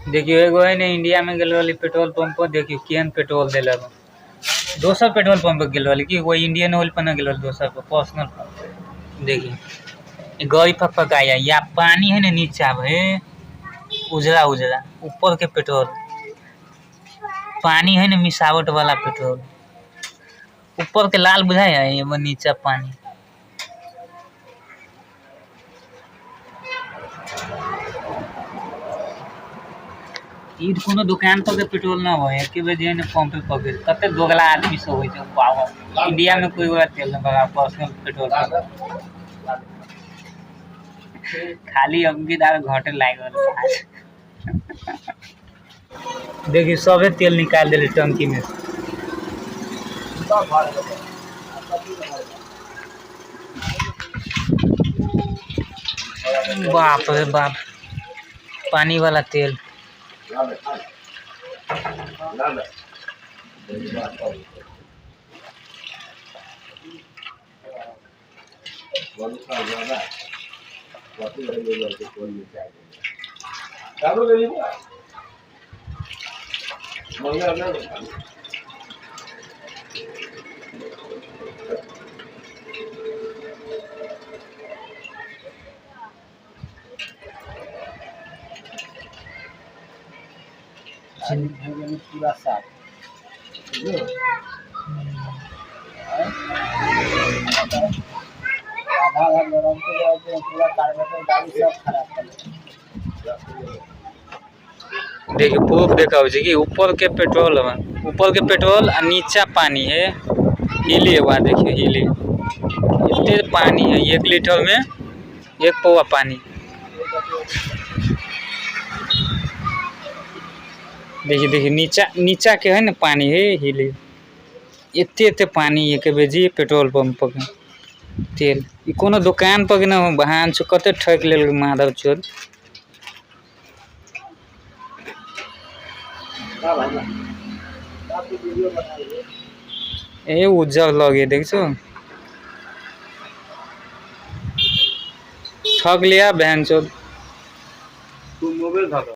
देखियो एगो है ने इंडिया में गेल रहली पेट्रोल पंप पर, देखियो केहन पेट्रोल देलक। दोसर पेट्रोल पंप पर गेल रहली कि वो इंडियन ऑयल पर न गेल रहली, दोसर पर पर्सनल पर। देखियो गाड़ी फकफकाया या पानी है ने नीचा भे उजला उजला, ऊपर के पेट्रोल पानी है ने मिसावट वाला पेट्रोल, ऊपर के लाल बुझाय है एगो नीचा पानी। ई कोनो दुकान पर के पेट्रोल न होय, एके बेर जे ने पंप पे पकड़ कते दोगला आदमी सब होय छै पावर। इंडिया में कोई वाला तेल न बगा पर्सनल पेट्रोल खाली अंकित आर घटे लागल। देखिए सबे तेल निकाल देले टंकी में से। बाप रे बाप, पानी वाला तेल। पूरा साफ आधा आधा गरम के पूरा कार्बोरेटर गाड़ी सब खराब कर। देखिए प्रूफ देखाबै छै कि ऊपर के पेट्रोल है, ऊपर के पेट्रोल आ नीचा पानी है। हिली है, वहाँ देखिए हिली इतने पानी है, 1 लीटर में 1 पौवा पानी। देखिए देखिए नीचा नीचा के है ना पानी है, हिली एते एते पानी एक बेजी पेट्रोल पंप पर तेल। ई कोनो दुकान पर न बहान छो, कते ठक लेल माधव चोर। ए उज्जर लगे देख छो, ठक लिया बहन चोद। तू मोबाइल धर।